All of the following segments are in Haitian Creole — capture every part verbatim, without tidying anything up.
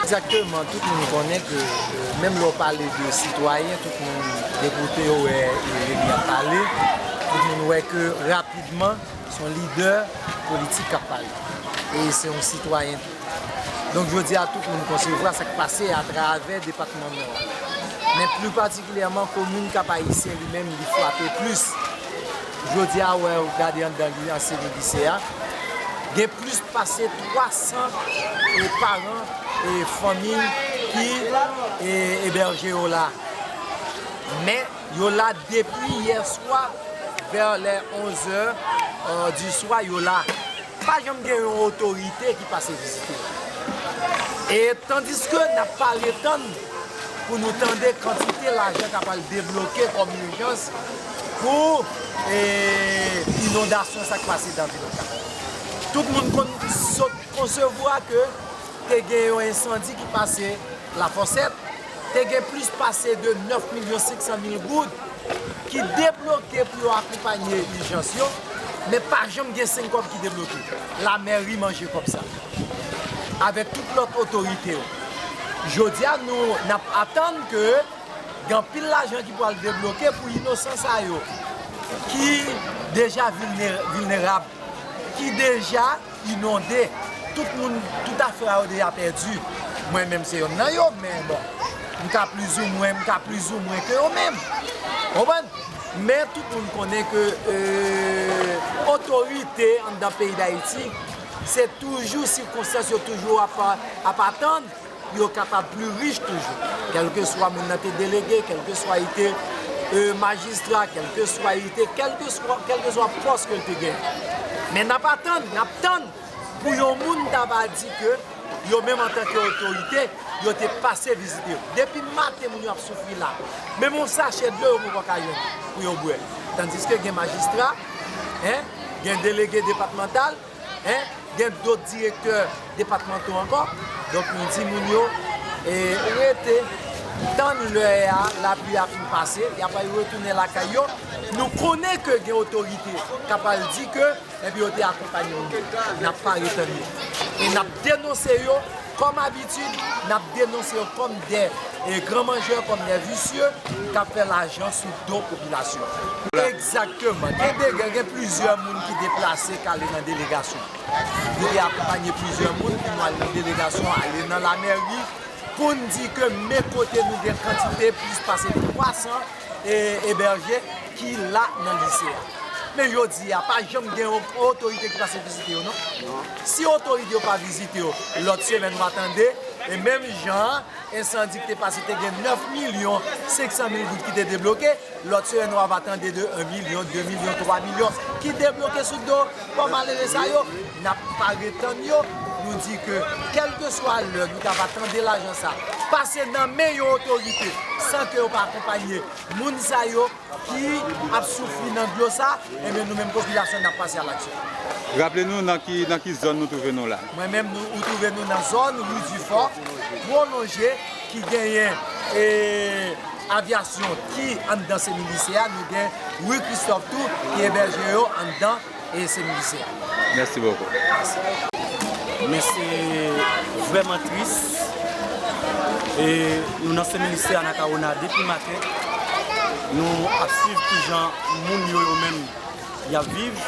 Egzakteman, tout moun konnen ke, euh, menm lè w pale de sitwayen, tout moun, depi w te wè, euh, Remy ap pale, tout moun wè ke rapidman, se yon lidè politik k ap pale. E se yon sitwayen tou. Donk, jodi a, tout moun konsevwa sa k pase atravè depatman Nò a. Men pli patikilyèman, komin Kap Ayisyen li menm, li frape plis. Jodi a, wè, w gade anndan li, ansyen lise a, gen plis pase twa san, e, paran, e, fanmi ki, e, ebèje yo la. Men, yo la depi yè swa, vè lè onz è, e, di swa, yo la. Pa janm gen yon otorite ki pase vizite yo. E tandiske n ap pare tann pou nou tande kantite lajan k ap al debloke kòm ijans pou, e, inondasyon sa k pase nan vil Okap. Tout moun konn sot konsevwa ke te gen yon ensandi ki pase Lafòsèt, te gen plis pase de nèf milyon senk san mil goud ki debloke pou yo akonpanye ijans yo, men pa janm gen senk kòb ki debloke. Lamèri manje kòb sa, avèk tout lòt otorite yo. Jodi a, nou, n ap atann ke gen anpil lajan ki pral debloke pou inosan sa yo, ki deja vilne-, vilnerab, ki deja inonde. Tout moun, tout afè a yo deja pèdi. Mwen menm se yonn nan yo, men bon, m ka plizoumwen, m ka plizoumwen ke yo menm. Konprann? Men tout moun konnen ke, e, otorite anndan peyi Dayiti, se toujou sikonstans yo toujou ap, ap atann pou yo kapab pli rich toujou. Kèlkeswa moun nan te delege, kèlkeswa li te, e, majistra, kèlkeswa li te, kèlkeswa, kèlkeswa pòs ke l te genyen. Men n ap atann, n ap tann pou yon moun ta va di ke yo menm antanke otorite, yo te pase vizite yo. Depi maten moun yo ap soufri la. Menm yon sachè dlo yo poko ka jwenn pou yo bwè. Tandiske gen majistra, en, gen delege depatmantal, en, gen dòt direktè depatmantò ankò. Donk, nou di moun yo, e, rete, tann lè a, lapli a fin pase, y ap al retounen lakay yo. Nou konnen ke gen otorite k ap al di ke, epi yo te akonpanye moun yo. N ap pare tann yo. E n ap denonse yo, kòm abitid, n ap denonse yo kòm de, e, gran manjè, kòm de visye k ap fè lajan sou do popilasyon. Egzakteman. Gen de, gen, gen plizyè moun ki deplase k ale nan delegasyon. Nou te akonpanye plizyè moun pou nou al nan delegasyon, ale nan lamèri, pou n di ke men kote nou gen kantite plis pase twa san, e, ebèje ki la nan lise a. Men jodi a, pa janm gen o-, otorite ki pase vizite yo, non. Si otorite yo pa vizite yo, lòt semèn w a tande, e menm jan an, ensandi ki te pase te gen nèf milyon senk san mil goud ki te debloke, lòt semèn w a va tande de en milyon, de milyon, twa milyon ki debloke sou do pòv malere sa yo. N ap pare tann yo, nou di ke kèlkeswa lè nou ta va tande lajan sa pase nan men yon otorite san ke yo pa akonpanye moun sa yo ki ap soufri nan dlo sa, ebyen nou menm popilasyon n ap pase alaksyon. Raple nou nan ki, nan ki zòn nou twouve nou la. Mwen menm, nou, ou twouve nou nan zòn Rue du Fort, pwolonje, ki genyen, e, avyasyon ki anndan semi lise a, nou gen Rue Christophe tou, ki ebèje yo anndan, e, semi lise a. Mèsi bokou. Men se vrèman tris. E nou nan semi lise a nan Kawona depi maten. Nou ap swiv kijan moun yo, yo menm, y ap viv,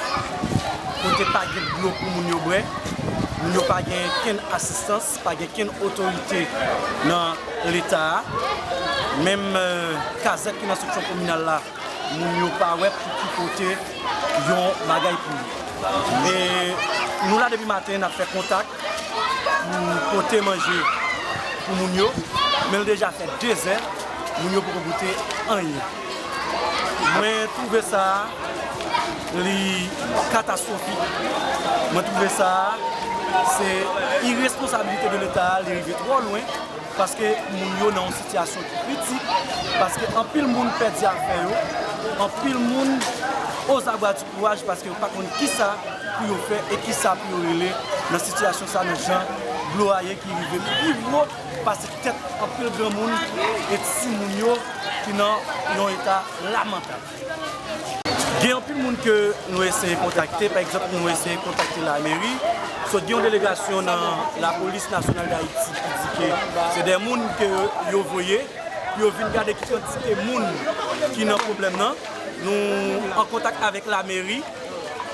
kote pa gen dlo pou moun yo bwè. Moun yo pa gen kenn asistans, pa gen kenn otorite nan Leta a. Menm, eh, kazèk ki nan seksyon kominal la, moun yo pa wè pou ki kote yon bagay pou yo. E nou la depi maten, n ap fè kontak pou pote manje pou moun yo, men l deja fè dezè, moun yo poko goute anyen. Mwen twouve sa, li katastwofik. Mwen twouve sa, se iresponsabilite de Leta a, li rive twò lwen, paske moun yo nan yon sitiyasyon ki kritik, paske anpil moun pèdi afè yo, anpil moun ozabwa di kouraj, paske yo pa konn kisa pou yo fè e kisa pou yo rele nan sitiyasyon sa, nan jan dlo a ye ki rive pi wo pase tèt anpil granmoun e timoun yo ki nan yon eta lamantab. Gen anpil moun ke nou eseye kontakte, pa egzanp, nou eseye kontakte lameri, sot gen yon delegasyon nan Lapolis Nasyonal d Ayiti ki di ke se de moun ke yo voye pou yo vin gade ki kantite moun ki nan pwoblèm nan. Nou an kontak avèk lameri.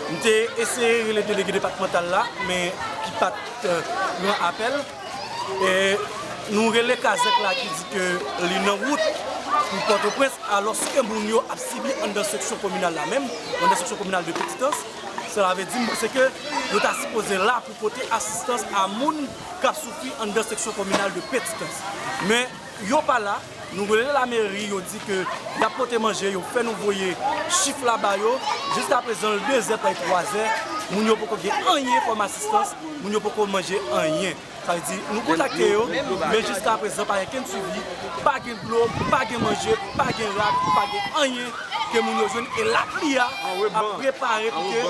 M te eseye rele delege depatmantal la, men ki pa t, eh, pran apèl. E nou rele kazèk la ki di ke li nan wout pou Pòtoprens, alòske moun yo ap sibi anndan seksyon kominal la menm, anndan seksyon kominal de Petitans. Sela vle di, m panse ke yo ta sipoze la pou pote asistans a moun k ap soufri anndan seksyon kominal de Petitans. Men yo pa la, nou rele lameri, yo di ke y ap pote manje, yo fè nou voye chif la ba yo. Jiskaprezan, l dezè, prèske twazè, moun yo poko gen anyen kòm asistans, moun yo poko manje anyen. Sa vle di, nou kontakte yo, men jiskaprezan, pa gen kenn swivi, pa gen dlo, pa gen manje, pa gen rad, pa gen anyen ke moun yo jwenn. E lapli a ap prepare pou ke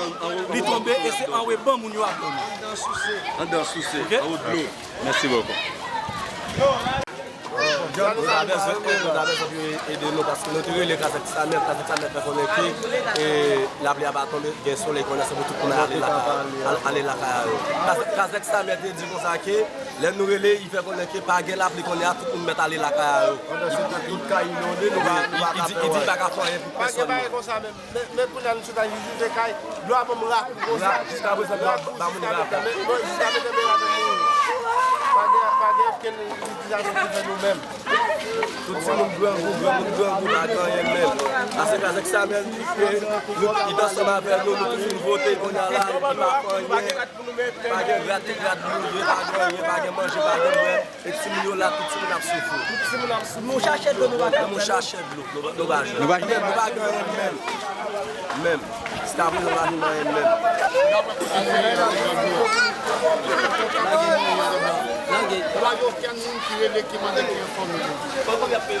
li tonbe, e se anweban moun yo ap dòmi. Anndan souse, anndan souse, anwo dlo. Mèsi bokou. Nou ta bezwen èd, nou ta bezwen pou yo ede nou, paske nou te rele kazèk Samèl, kazèk Samèl fè konnen ke, e, lapli a pa tonbe, gen solèy kounye a, se pou tout moun ale lakay, al-, ale lakay a yo. Kazèk, kazèk Samèl te di konsa ke, lè nou rele, li fè konnen ke pa gen lapli kounye a, tout moun mèt ale lakay a yo. Tout kay inonde, nou pa, nou pa ka fè anyen pou pèsòn. Men, men kounye a nou sot al vizite kay, dlo a ban m rakou konsa. Jiskaprezan, dlo a ba moun rakou. Men, men, jiskaprezan, men, pa gen, pa gen okenn itilizasyon pou fè nou menm. Tout timoun grangou, granmoun grangou, pa gen anyen menm. Paske kazèk Samèl di ke nou, li t ansanm avè nou, nou tout fin vote, kounye a la, li pa fè anyen. Pa gen rad, tout rad mouri, pa gen anyen, pa gen manje, pa gen bwè. E timoun yo la, tout timoun ap soufri. Tout timoun ap soufri. Nou chache dlo, nou pa jwenn. Nou chache dlo, nou, nou pa jwenn. Nou pa jwenn. Nou pa gen anyen menm. Menm. Jiskaprezan, nou pa jwenn anyen menm. Nou pa gen okenn moun ki rele, ki mande, ki enfòme nou.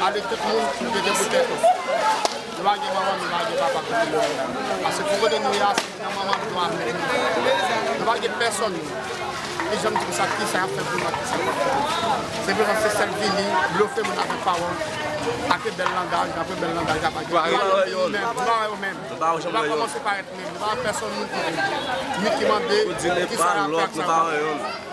Ale tout moun, nou te gen pou tèt nou. Nou pa gen manman, nou pa gen papa kote nou ye la. Paske pou kote nou ye a, se nan manman nou a menm. Nou pa gen pèsòn. Li janm di konsa, kisa y ap fè pou nou, kisa y ap fè. Se pou se sèl vini, blofe moun avèk pawòl, ak bèl langaj, apre bèl langaj, apre nou pa wè yo menm, nou pa wè yo menm. Nou pa kòmanse parèt menm, nou pa wè pèsòn moun ki vini, ni ki mande, kisa y ap fè ak sa.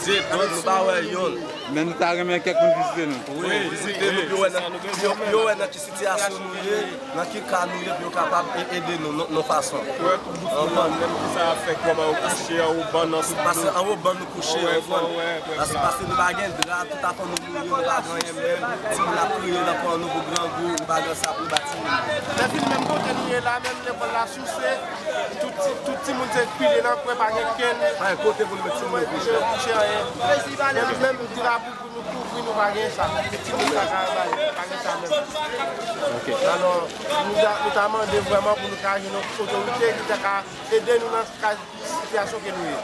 Dye dòt, nou pa wè yonn. Men nou ta renmen kèk moun vizite nou. Wi, vizite nou, pou yo wè nan, pou yo, pou yo wè nan ki sitiyasyon nou ye, nan ki ka nou ye, pou yo kapab e-, ede nou, nan, nan fason. Pou wè tout bout moun nan, menm ki sa y ap fè, kòman yo kouche, anwo bann nan, tout. Paske anwo bann nou kouche, ou konprann? Paske, paske nou pa gen dra, tout afè nou mouri, nou pa gen anyen menm, timoun ap kriye nan kò nou pou grangou, nou pa gen sa pou nou ba timoun. Lè fini menm kote nou ye la, menm lekòl la souse, tout ti, tout timoun se pile nan kwen, pa gen kenn. Pa gen kote pou nou met timoun yo kouche. Kouche anyen. Menm, menm dra pou, pou nou kouvri, nou pa gen sa. Pou timoun sa ka bay, pa gen sa menm. Alò, nou ta, nou ta mande vrèman pou nou ka jwenn yon otorite ki ta ka ede nou nan ka, sitiyasyon ke nou ye.